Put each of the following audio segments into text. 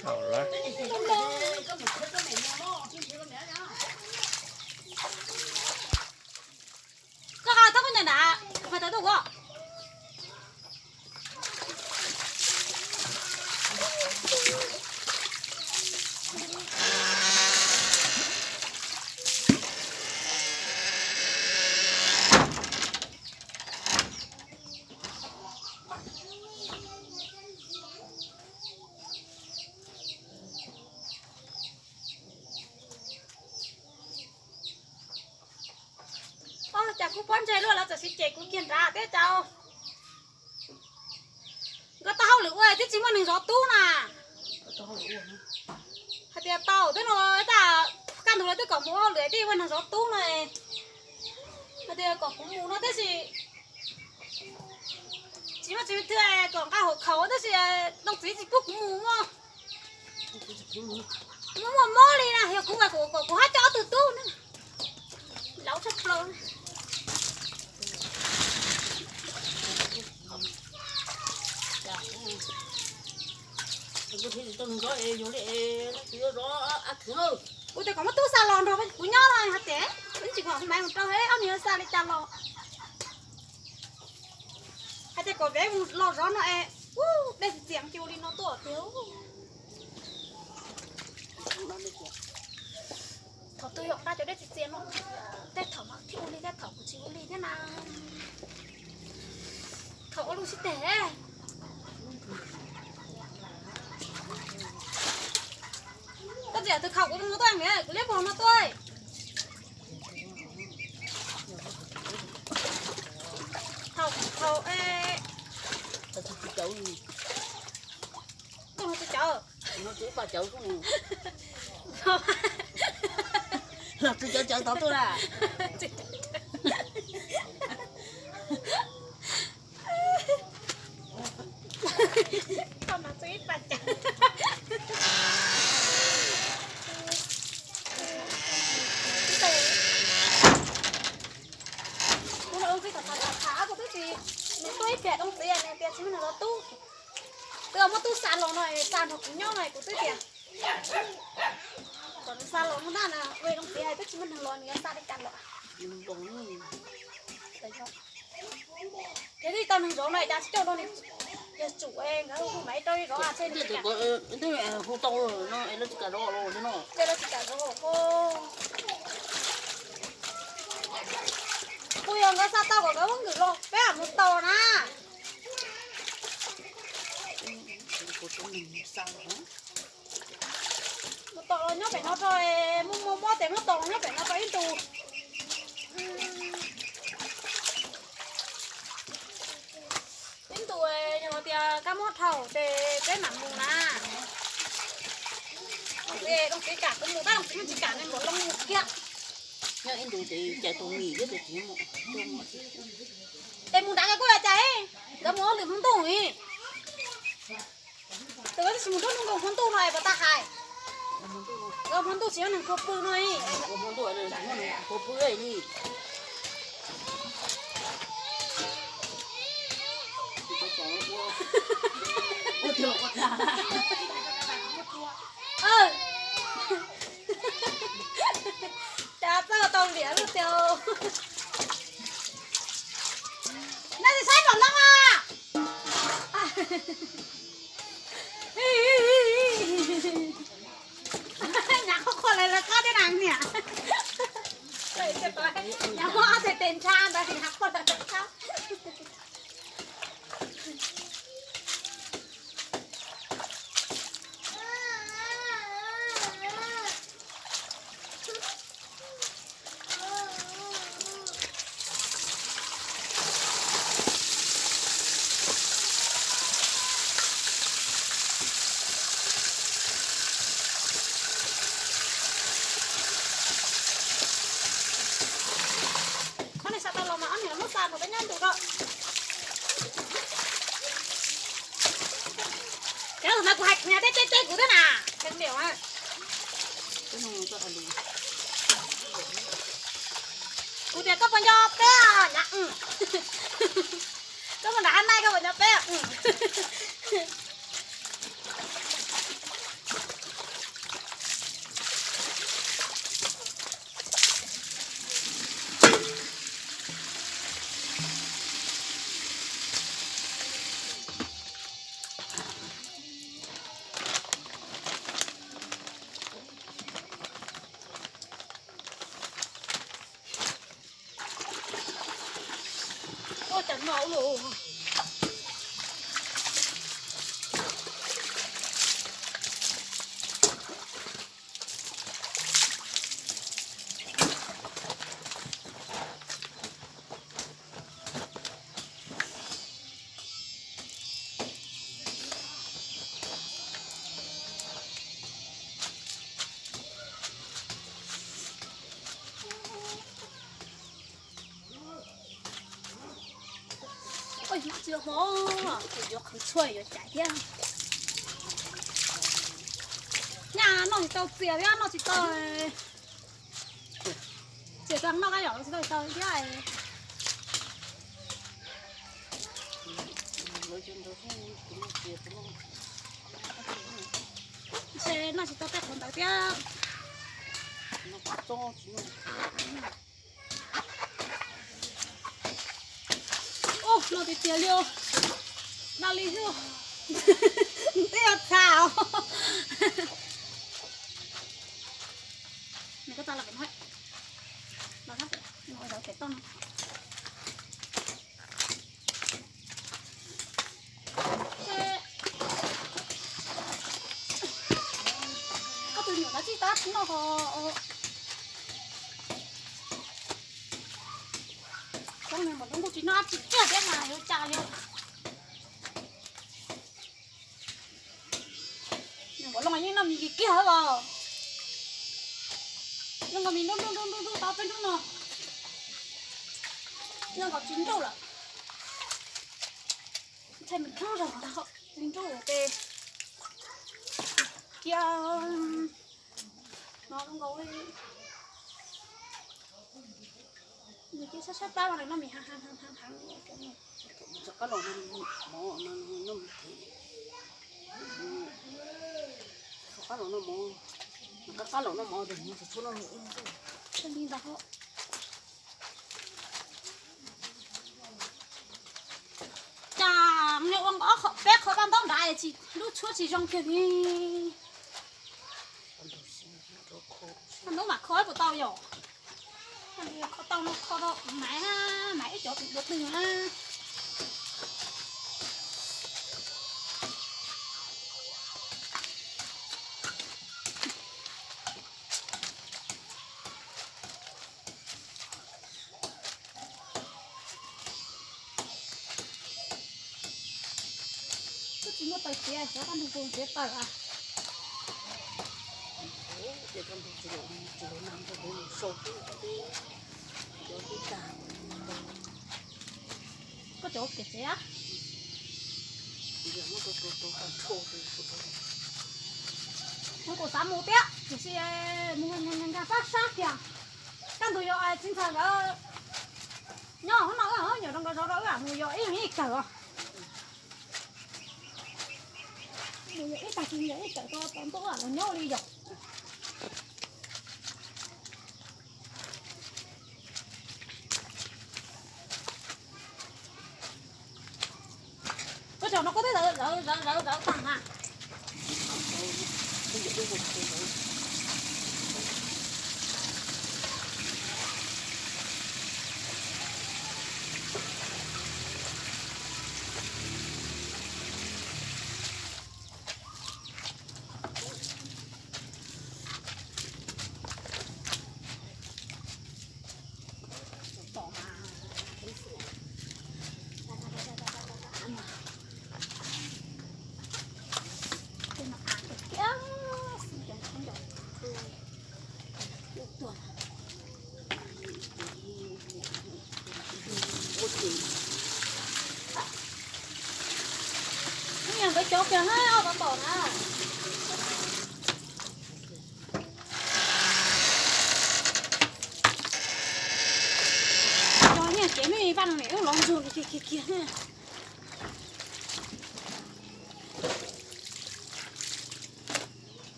Koj qab thab koj nyam nram, kuv qhia tau tuaj kuv. Ov, cas kuv pob ntseg luaj los txawm siv ces kuv kiag nrad thiab cas. Nkawd tau hauj lwm ua twb tsis muaj neeg zov tub na. Hais tias tau twb no, kaj ntug lawv twb kom mus ua hauj lwm twb ua neeg zov tub no. Hais tias kom kuv mus no tab sis tsis muaj tsis twg kom nqa hauv khaum tab sis Looj Txiv tsis pub kuv mus ua. Muaj muaj mob li na, yog kuv mas kuv kom kuv hab coj ob tug tub na. Laus tshaj plaws. Kuv tias kom muab tub xa los nrog kuv nyob no hais tias, tsis kom kuv mam mus rau ob niag xa li cas los. Hais tias kom vev mus los zov no es, dej txias txias cia li no tuaj tiag. Thaum twg yog nqa cov dej txias txias no, tej thaum mas thiaj ua li thiab, thaum kuv tsis ua li thiab na. Thaum ua lub sib teg. Koj txiv, tus khaum kuv mus tuaj, kuv liab puag no tuaj. Thaum, thaum, tuaj no tsis cawv. Los tsis cawv cawv tod tuaj na. Koj mas txog ib pas cas. Kuv los ua txij thaum tham tham tham kuv twb tsis, nws tuaj ib pliag Looj Txiv nws tias tsis muaj neeg zov tub. Twb muab tub xa los no, xa nrog kuv nyob no kuv twb tias kom nws xa los no na, ua Looj Txiv hais twb tsis muaj neeg los nws yuav xa li cas los. Ces twb tau neeg zov no cas tsis coj rau nws, yog tsum nkawd hu mam rau zov tseg. Hu tau no es lawv tsis kam zov los no. Ces lawv tsis kam zov. Kuv yog nkawd xa tau kom nkawd muab nkws los peb mus tos na. Mus tos los nyob pem no rau, muaj muaj mob ces muab tos los nyob pem no rau ib ntus. Ib ntus yog tias kab mob dhau ces peb mam mus na. Looj Txiv kam kuv mus tab Looj Txiv yeej tsis kam nws nkaum loo mus kiag. Nyob ib ntus ces cais tus mis thiab tus txiv mus. Es mus nrad nkawd kuj yuav cais, nkawd mus ob lwm hmo ntuj li. Tus twb tsis mus nruab hnub nkaus hmo ntuj no es puas tau hais. Nkawd hmo ntuj tsis muaj neeg khuv pw no li. Cas txawj tau liam lub tiag. Nej tsis saib pom loo a. Nyab qhuab qhuab lawv lawv qab thiab na niam. Nyab muab ob txhais tes ntsha ntawd nyab qhuab lawv lawv qab. Ob niag xav tau los mas ob niag los muab xa nrog peb nyob ntu rau. Cov lus mas kuv hais kheev teb teb teb kuv thiab na. Kheev niam. Kuv tias koj puas nco peb nyab. Koj mus nram hab nai koj puas nco peb. Mov, yuav qhwv tshuaj yuav caiv thiab. Nyaj noj tsis tau txias thiab noj tsis tau. Txias tau noj kab yom tsis tau tau thiab. Ntshe noj tsis tau tej qhov ntawd thiab. Ub, no tiag tiag li os. No li xwb. Twb yog txha os. Nws koj txaj los pem no, los thab pem, no zaum pem toj no. Koj tus nyuam no tsis tab tsis noj ho. Koj nws mam ntuj tsis noj tsis kiag thiab mas yuav cas li. Nws nkaum loo yeej noj mis kiag kiag os. Zoo nkaus mis nruj nruj nruj nruj tau peb nruj no. Zoo nkaus tsis nruj lawm. Ntshai nws nruj zog ntag, tsis nruj ces cia no zoo nkaus li. Nws cia sab sab plab no nws noj mis heev heev heev heev. Qab los no mov, qab los no mov, qab los no mov, li ntawd. Cas ua ob qho peb qho paj ntaub nrad es tsis lub tshuab tsis zoo kiag li. Paj ntaub mam kho puas tau yom? Kho tau no kho tau maiv, maiv ib cov tus dua twg na. Twb tsis muaj taws tiav, xyov koj nrog tus tiav taws as. Ces koj nrog tsis los, tsis los nag nrog kuv mus sau tib, cov tib tag. Koj cov kev tsev a. Kuv xav mus thiab tiam sis mus nkag pab sab kiag. Kaj ntug yog txiv ntxawm nkawd nyob hauv no, wb nyuam rau nkawd zov rau wb mus yos ib leeg ib kawm os. Mus yos ib tag kis yos ib kawm rau tau ntuj los nyob li yom. Koj cov no koj twb zawv zawv zawv zawv tag na. Nkawd cov kiag na, ob tom tom na. Cov nyiaj kev me vaj no nim wb los ntsug kiag kiag kiag na.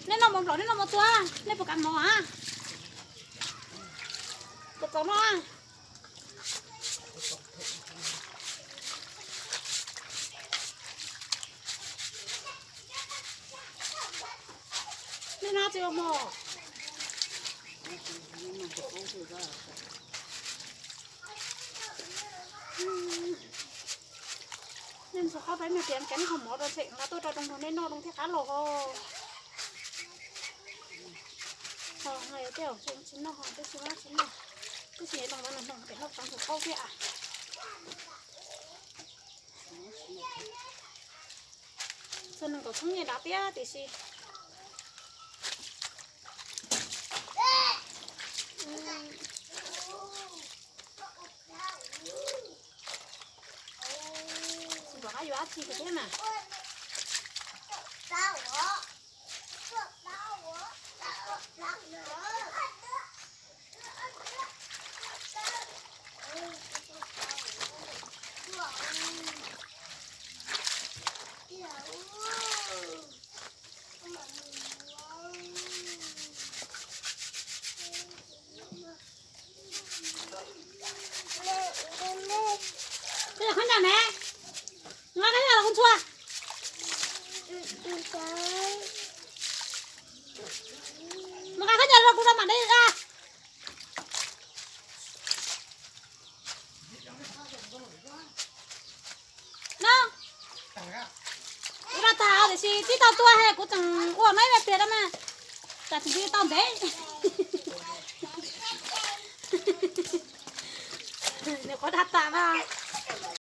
Nej noj mov nplaum, nej noj mov txua, nej puas kam mov a? Puas txaus noj? Nej noj tsis ua mov. Nej ntxhua qab peb me tias kev noj mov rau tseem los tuaj rau rau nrog nej noj zoo thiab qab los ho. Ho no yog tej tsis noj ho twb tsis muaj tsis noj, twb tsis zoo no no pem noj tsoov tus qaub thiab. Txog nees nkaum xyoo nyiaj dav tiab tiam sis. Yuav dab tsi thiab mas. Koj yog khaub ncaws ne, nqa khaub ncaws los kuv ntxhua. Nqa khaub ncaws los kuv rau mam de nqa. No, kuv rau tag tiam sis twb tau tua he kuv tseem ua no ib me pliag rau mas, tsam tseem tsis tau ntev. Nws qhuav dag tas mas.